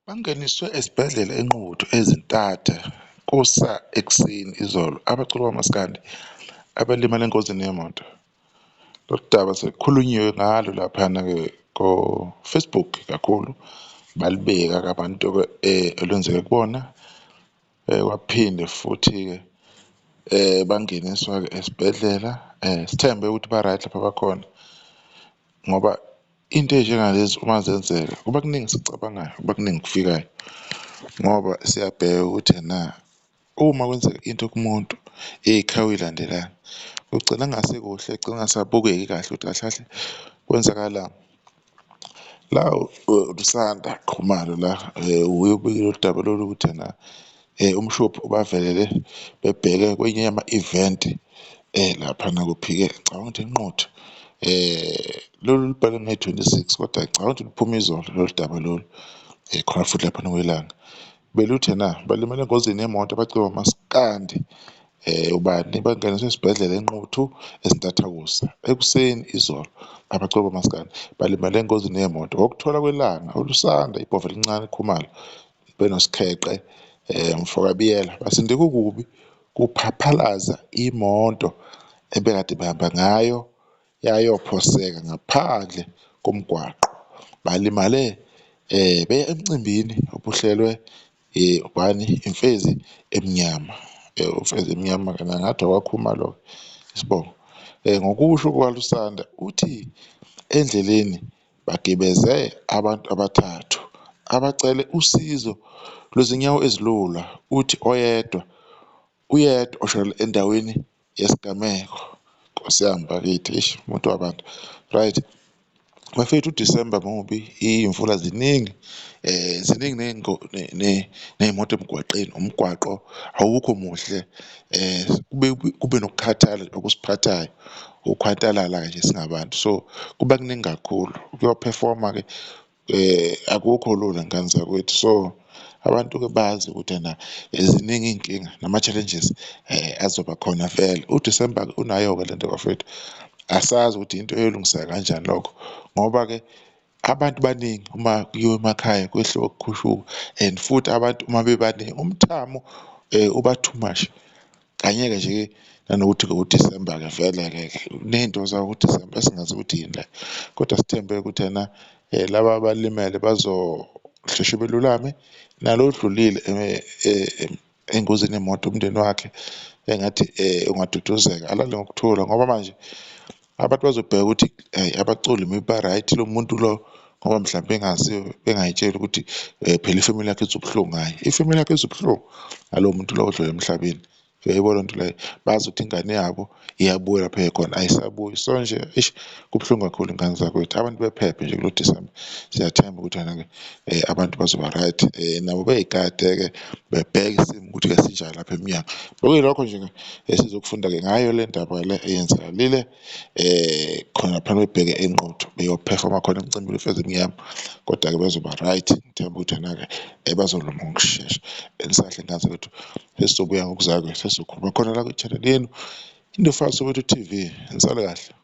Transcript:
Bangeniswe esibhedlela eNquthu ezintatha kusa ekuseni izolo abaculi bamaskandi abalimale engozini yemoto. Lolu daba sekukhulunyiwe ngalo laphayana-ke ko-Facebook kakhulu balibeka-ke abantu-ke olwenzeke kubona. Kwaphinde futhi-ke bangeniswa-ke esibhedlela sithembe ukuthi ba-right lapha abakhona ngoba into ey'njengalezi uma zenzeka kuba kuningi esikucabangayo, kuba kuningi okufikayo ngoba siyabheka ukuthi ena uma kwenzeka into kumuntu ey'khawu ey'landelana kugcina kungasekuhle kugcine kungasabukeki kahle ukuthi kahle kahle kwenzakalani. La uLusanda Khumalo la wuye obike lolu daba lolu ukuthi ena umshophi ubavelele bebheke kwenye yama-event laphana kuphi-ke ngicabanga ukuthi eNquthu. Lolu lubhalwe ngeyi-26 koda ngicabanga ukuthi luphume izolo lolu daba lolu khona futhi laphana kwiLanga. Beluthi ena balimale engozini yemoto abaculi bamaskandi ubani bangeniswe esibhedlela eNquthu ezintathakusa ekuseni izolo abaculi bamaskandi balimale engozini yemoto. Ngokuthola kweLANGA uLusanda Ibhova elincane Khumalo benoSkheqe mfokaBiyela basinde kukubi kuphaphalaza imoto ebekade behamba ngayo yayophoseka ngaphandle komgwaqo. Balimale beya emcimbini obuhlelwe ubani Imfezi Emnyama, Imfezi Emnyama-ke naye ngathi owakwaKhumalo-ke isibongo. Ngokusho kukaLusanda uthi endleleni bagibeze abantu abathathu abacele usizo lwezinyawo ezilula, uthi oyedwa uyedwa oshonele endaweni yesigameko. Nkosi yami bakithi eish umuntu wabantu, right. Bafethu uDisemba mubi, iy'mvula ziningi ziningi ney'moto emgwaqeni, umgwaqo awukho muhle kube kube nokukhathala okusiphathayo, ukhwantalala nje singabantu. So kuba kuningi kakhulu ukuyophefoma-ke akukho lula ngane zakwethu. So abantu-ke bazi ukuthi ena ziningi iy'nkinga nama-challenges azoba khona vele. UDisemba-ke unayo-ke lento bafowethu, asazi ukuthi into eyolungiseka kanjani lokho ngoba-ke abantu baningi uma kuyiwa emakhaya kwehliwa kukhushukwa and futhi abantu uma bebaningi umthamo uba too much. Kanye-ke nje nanokuthi-ke uDisemba-ke vele-ke uney'nto zawo uDisemba esingazi ukuthi yini le, kodwa sithembe ukuthi ena laba abalimele bazosheshe belulame nalo odlulile engozini yemoto umndeni wakhe engathi ungaduduzeka alale ngokuthula ngoba manje abantu bazobheka ukuthi hhayi abaculi maybe ba-right lo muntu lo ngoba mhlampe engaziwa bengay'tsheli ukuthi phela ifamily yakhe izwa ubuhlungu ngaye. Ifamily yakhe izwa ubuhlungu ngalowo muntu lo odlule emhlabeni. Uyayibona leyo nto leyo? Bazi ukuthi ingane yabo iyabuya lapho ekhona ayisabuyi. So nje eish kubuhlungu kakhulu ngane zakwethu abantu bephephe nje kulo Disemba. Siyathemba ukuthi ena-ke abantu bazoba-right nabo bey'gade-ke bebheke isimo ukuthi-ke sinjani lapha emnyango. Bekuyilokho nje esizokufunda-ke ngayo le ndaba le eyenzakalile khona laphana bebheke eNquthu beyophefoma khona emcimbini weMfezi Emnyama. Koda-ke bazoba right ngithemba ukuthi ena-ke bazolulama ngokushesha. Enisahle ngane zakwethu sesizobuya ngokuzayo-ke sesizokhuluma khona la kwi-channel yenu Soweto TV, nisale kahle.